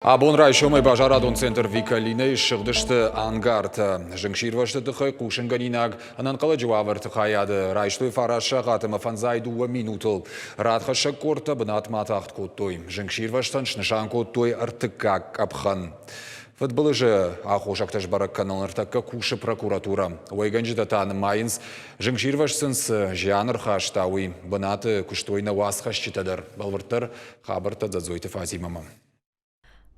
Абон райсомӕй базарадон центр Викалинӕйы ссыгъдысты ангартӕ. Зынгсирвӕзты тыххӕй хъусынгӕнинаг ӕнӕнхъӕлӕджы уавӕрты хайады райстой фараст сахат ӕмӕ 52 минутыл. Радхӕссӕг къордтӕ бынатмӕ атагъд кодтой. Зынгсирвӕзтӕн снысан кодтой ӕртыккаг къӕпхӕн. Фыдбылызы аххосӕгтӕ сбӕрӕг кӕныныл ныртӕккӕ кусы прокуратурӕ. Уӕйгӕнджытӕ та нымайынц, зынгсирвӕзт сын цы зиан ӕрхаста, уый. Бынаты куыстой нӕ уацхӕсджытӕ дӕр. Бӕлвырддӕр хабӕрттӕ Дзӕдзойты Фатимӕмӕ.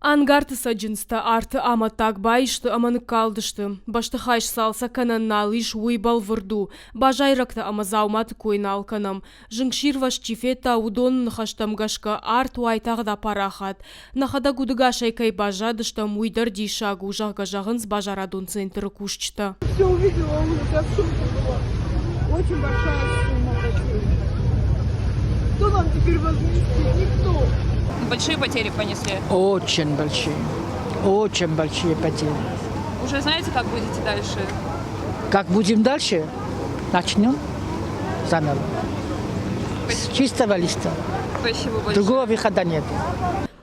Ангарты цӕджындзтӕ арты амӕттаг баисты ӕмӕ ныккалдысты. Бӕстыхай сцалцӕг кӕнӕн нал ис, уый бӕлвырд у. Базайрӕгтӕ ӕмӕ дзауматы кой нал кӕнӕм. Зынгсирвӕзт чи федта, уыдоны ныхӕстӕм гӕсгӕ, арт уайтагъд апарахат. Нӕхӕдӕг удыгасӕй кӕй баззадыстӕм, уый дӕр диссаг у, зӕгъгӕ, зӕгъынц базарадон центры кусджытӕ. Все увидела, уже в шоке была. Очень большая сумма потерь. Кто нам теперь возместит? Никто. Большие потери понесли? Очень большие. Очень большие потери. Уже знаете, как будете дальше? Как будем дальше? Начнем заново. С чистого листа. Спасибо большое. Другого выхода нет.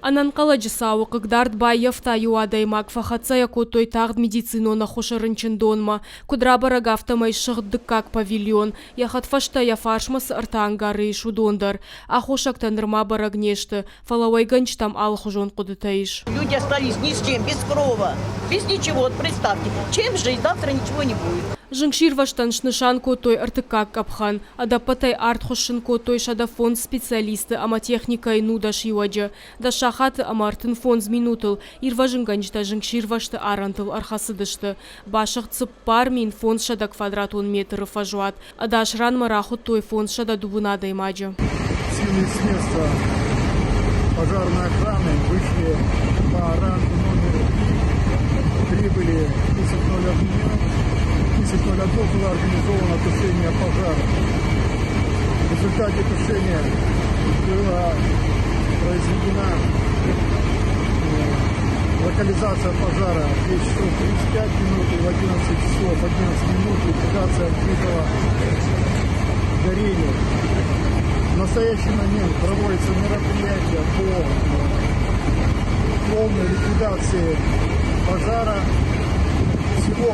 Ӕнӕнхъӕлӕджы цауы хъыгдард баййӕфта иу адӕймаг, фӕхӕццӕ йӕ кодтой тагъд медицинон ӕххуысы рынчындонмӕ. Куыд рабӕрӕг, афтӕмӕй ссыгъд дыккаг павильон, йӕ хӕдфӕстӕ йӕ фарсмӕ цы ӕртӕ ангары ис, уыдон дӕр. Аххосӕгтӕ нырма бӕрӕг не сты, фӕлӕ уӕйгӕнджытӕм алыхуызон хъуыдытӕ ис. Люди остались ни с чем, без крова, без ничего. Вот представьте, чем жить, завтра ничего не будет. Зынгсирвӕзтӕн снысан кодтой ӕртыккаг къӕпхӕн. Ӕдӕппӕтӕй арт хуыссын кодтой 105 специалисты ӕмӕ техникӕйы 19 иуӕджы. Дӕс сахаты ӕмӕ 35 минутыл ирвӕзынгӕнджытӕ зынгсирвӕзты арӕнтыл ӕрхӕцыдысты. Басыгъд 4500 квадратон метры фӕзуат. Ӕдас ранмӕ рахуыдтой 530 адӕймаджы. Силы и средства пожарной охраны вышли по рангу номер 3, прибыли 10.01 минут. 10.01 было организовано тушение пожара. В результате тушения была произведена локализация пожара в 10 часов 35 минут и в 11 часов 11 минут ликвидация открытого горения. В настоящий момент проводится мероприятие по полной ликвидации пожара. Всего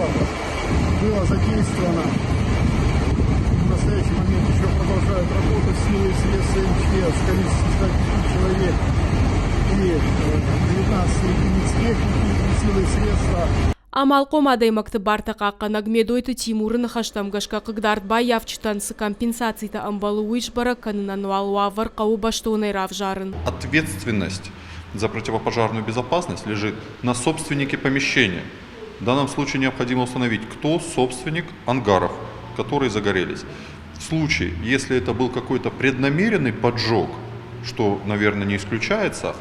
было задействовано в настоящий момент еще продолжают работу силы и средства МЧС в количестве 105 человек и 19 единиц техники и силы и средства. Амалхъом адӕймӕгты бартӕ хъахъхъӕнӕг Медойты Тимуры ныхӕстӕм гӕсгӕ хъыгдардбаййафджытӕн цы компенсацитӕ ӕмбӕлы, уый сбӕрӕг кӕнынӕн уал уавӕр хъӕуы бӕстонӕй равзарын. Ответственность за противопожарную безопасность лежит на собственнике помещения. В данном случае необходимо установить, кто собственник ангаров, которые загорелись. В случае, если это был какой-то преднамеренный поджог, что, наверное, не исключается,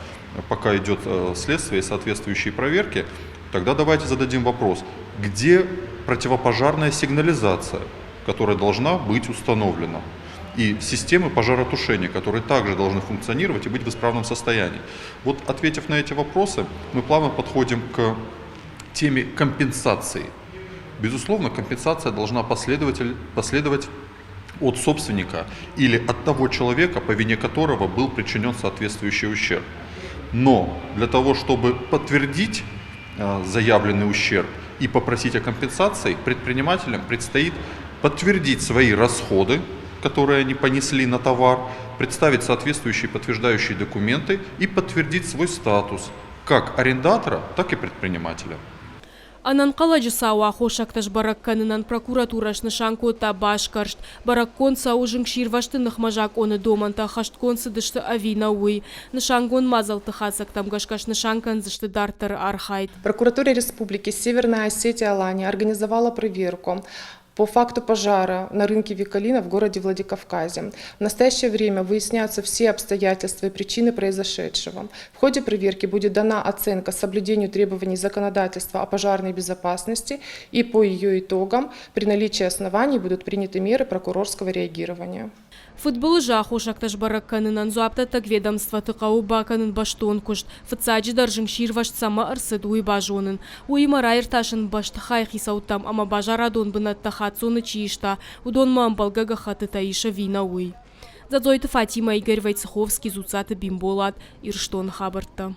пока идет следствие и соответствующие проверки, тогда давайте зададим вопрос, где противопожарная сигнализация, которая должна быть установлена, и системы пожаротушения, которые также должны функционировать и быть в исправном состоянии. Вот ответив на эти вопросы, мы плавно подходим к теме компенсации. Безусловно, компенсация должна последовать от собственника или от того человека, по вине которого был причинен соответствующий ущерб. Но для того, чтобы подтвердить заявленный ущерб и попросить о компенсации, предпринимателям предстоит подтвердить свои расходы, которые они понесли на товар, представить соответствующие подтверждающие документы и подтвердить свой статус как арендатора, так и предпринимателя. Ӕнӕнхъӕлӕджы цауы аххосӕгтӕ сбӕрӕг кӕнынӕн прокуратурӕ снысан кодта басгӕрст. Бӕрӕггонд цӕуы зынгсирвӕзты ныхмӕ закъоны домӕнтӕ ӕххӕстгонд цыдысты ӕви нӕ, уый. Нысангонд мадзӕлтты хатдзӕгтӕм гӕсгӕ снысан кӕндзысты дарддӕры архайд. Прокуратура Республики Северная Осетия-Алания организовала проверку по факту пожара на рынке Викалина в городе Владикавказе. В настоящее время выясняются все обстоятельства и причины произошедшего. В ходе проверки будет дана оценка соблюдению требований законодательства о пожарной безопасности и по ее итогам при наличии оснований будут приняты меры прокурорского реагирования. Фыдбылызы аххосӕгтӕ сбӕрӕг кӕнынӕн дзуапдӕттӕг ведомствоты хъӕуы бакӕнын бӕстон куыст, фыццаджыдӕр зынгсирвӕзт цӕмӕ ӕрцыд, уый базонын. Уыимӕ раиртасын бӕстыхайы хицӕуттӕм ӕмӕ базарадон бынӕттӕ хаццоны чи иста, уыдонмӕ ӕмбӕлгӕ гӕххӕттытӕ ис ӕви нӕ, уый. Дзӕдзойты Фатимӕ, Игорь Войцеховский, Дзуццаты Бимболат, Ирыстоны хабӕрттӕ.